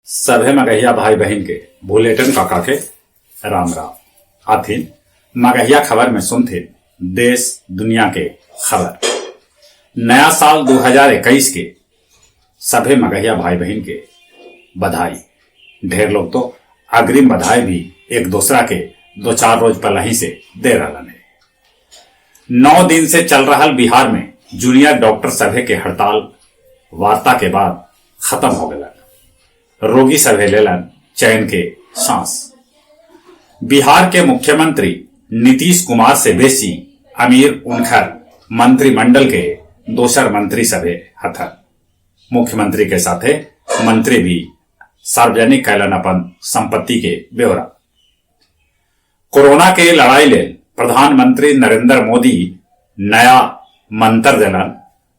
सभे मगहिया भाई बहिन के भुलेटन काका के राम राम। आथिन मगहिया खबर में सुनथिन देश दुनिया के खबर। नया साल 2021 के सभे मगहिया भाई बहिन के बधाई। ढेर लोग तो अग्रिम बधाई भी एक दूसरा के दो चार रोज पहले ही से दे रहा है। 9 दिन से चल रहा बिहार में जूनियर डॉक्टर सभे के हड़ताल वार्ता के बाद खत्म हो गया। रोगी सभे लेलन चैन के सांस। बिहार के मुख्यमंत्री नीतीश कुमार से बेसी अमीर उनखर मंत्रिमंडल के दोसर मंत्री सभे हथन। मुख्यमंत्री के साथे मंत्री भी सार्वजनिक कैलन अपन संपत्ति के ब्यौरा। कोरोना के लड़ाई ले प्रधानमंत्री नरेंद्र मोदी नया मंत्र दिलन,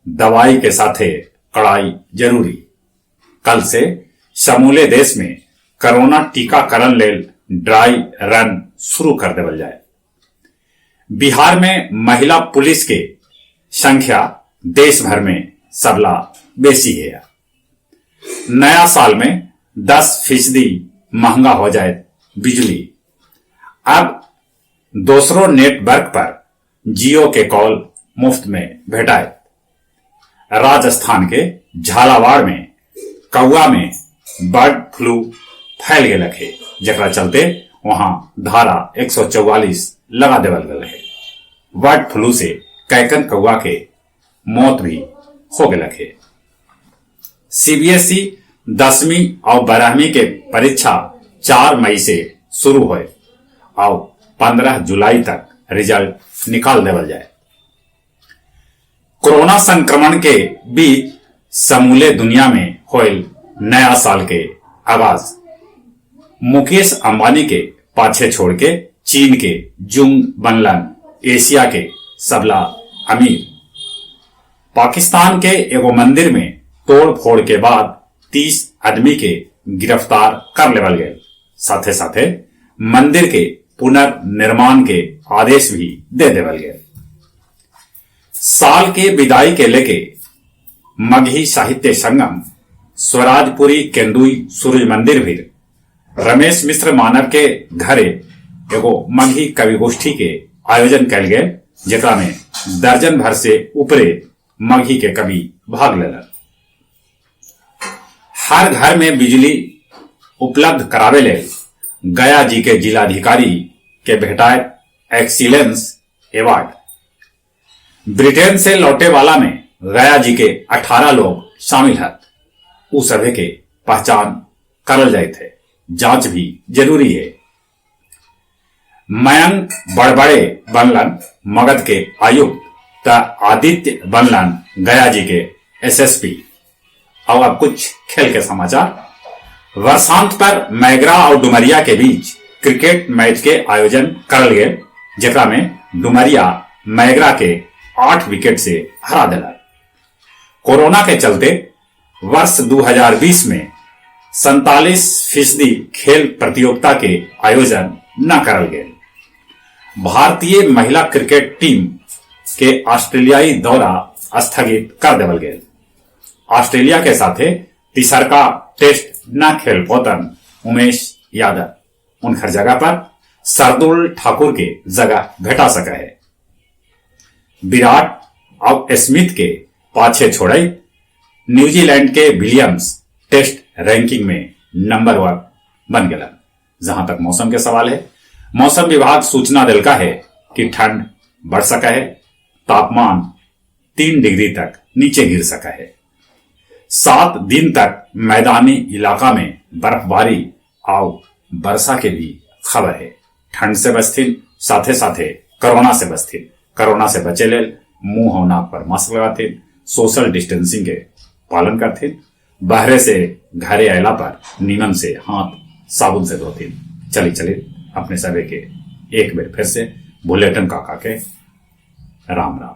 दवाई के साथे कड़ाई जरूरी। कल से समूले देश में कोरोना टीकाकरण लेल ड्राई रन शुरू कर देवल जाए। बिहार में महिला पुलिस के संख्या देश भर में सबला बेसी है। नया साल में 10% महंगा हो जाए बिजली। अब दूसरों नेटवर्क पर जियो के कॉल मुफ्त में भेटाए। राजस्थान के झालावाड़ में कौआ में बर्ड फ्लू फैल गया है, जकरा चलते वहां धारा 144 लगा देवल गल है। बर्ड फ्लू से कैकन कौआ के मौत भी हो गया है। सीबीएसई 10वीं और 12वीं के परीक्षा 4 मई से शुरू होए और 15 जुलाई तक रिजल्ट निकाल देवल जाए। कोरोना संक्रमण के बीच समूले दुनिया में होयल नया साल के आगाज। मुकेश अंबानी के पाछे छोड़ के चीन के जुंग बनलन एशिया के सबला अमीर। पाकिस्तान के एगो मंदिर में तोड़ फोड़ के बाद 30 आदमी के गिरफ्तार कर लेवल गए। साथे साथे मंदिर के पुनर्निर्माण के आदेश भी दे देवल गए। साल के विदाई के लेके मगही साहित्य संगम स्वराजपुरी केंदुई सूरज मंदिर भी रमेश मिश्र मानव के घरे एगो मगही कवि गोष्ठी के आयोजन कैल गए, जेकरा में दर्जन भर से ऊपरे मगही के कवि भाग लेलन। हर घर में बिजली उपलब्ध करावे ले गया जी के जिलाधिकारी के भेटाए एक्सीलेंस अवार्ड। ब्रिटेन से लौटे वाला में गया जी के 18 लोग शामिल हैं। उ सभे के पहचान करल जाए थे, जांच भी जरूरी है। मयंक बड़बड़े बनलन मगध के आयुक्त त आदित्य बनलन गया जी के एसएसपी। और अब कुछ खेल के समाचार। वर्षांत पर मैगरा और डुमरिया के बीच क्रिकेट मैच के आयोजन करल गए, जेकरा में डुमरिया मैगरा के 8 विकेट से हरा दिला। कोरोना के चलते वर्ष 2020 में 47% खेल प्रतियोगिता के आयोजन न करल गए। भारतीय महिला क्रिकेट टीम के ऑस्ट्रेलियाई दौरा स्थगित कर देवल गए। ऑस्ट्रेलिया के साथे तीसरका टेस्ट न खेल पोतन उमेश यादव, उनकर जगह पर शार्दुल ठाकुर के जगह भेटा सका है। विराट और स्मिथ के पाछे छोड़े न्यूजीलैंड के विलियम्स टेस्ट रैंकिंग में नंबर 1 बन गया। जहां तक मौसम के सवाल है, मौसम विभाग सूचना दिलका है कि ठंड बढ़ सका है, तापमान 3 डिग्री तक नीचे गिर सका है। 7 दिन तक मैदानी इलाका में बर्फबारी और वर्षा के भी खबर है। ठंड से बचथिन, साथे साथे कोरोना से बचथिन। कोरोना से बचे लेल मुंह और नाक पर मास्क लगाथिन, सोशल डिस्टेंसिंग के पालन करथिन, बाहरे से घरे आयला पर नीमन से हाथ साबुन से धोथिन। चली चली अपने सभी के एक बेर फिर से भुलेटन काका के राम राम।